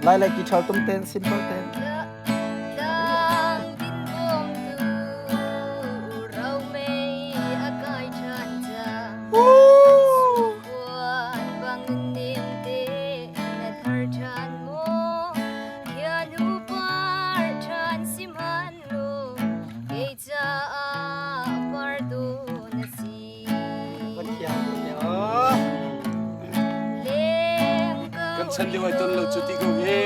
Lai lai ki ṭhal tum ten simple ten. Kan chan lio ai ton lo cu ti ko hi.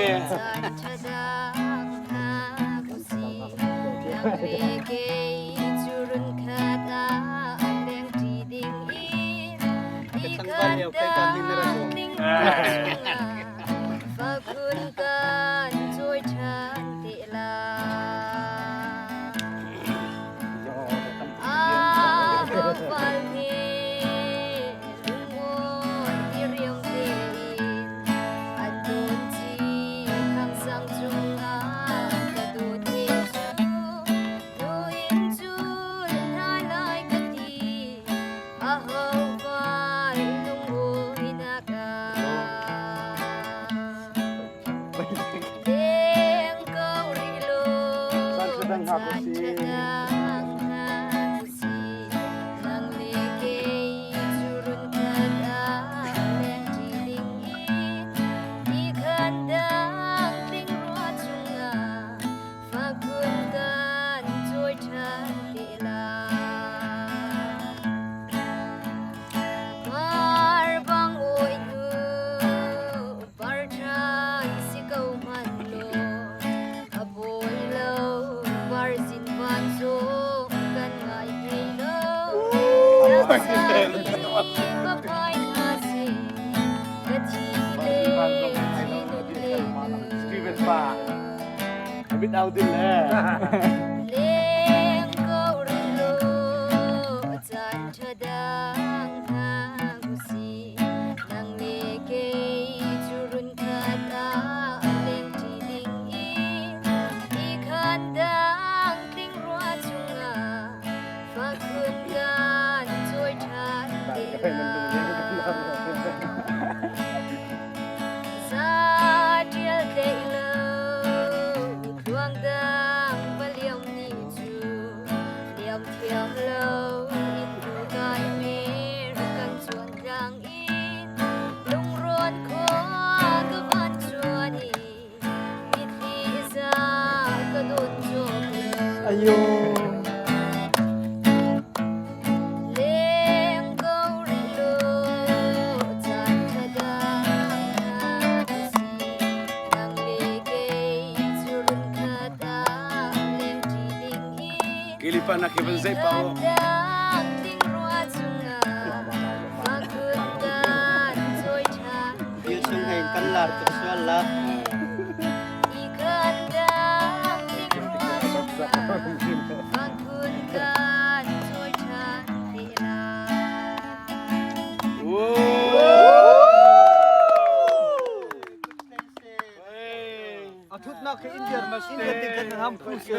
Steven pa. Abit au din le. Ayo. Kilipa na kevin zai pa o. Dil sung hei kan lar tuk sual la. A thutnak khi Indian Indian ting khan ham phu se.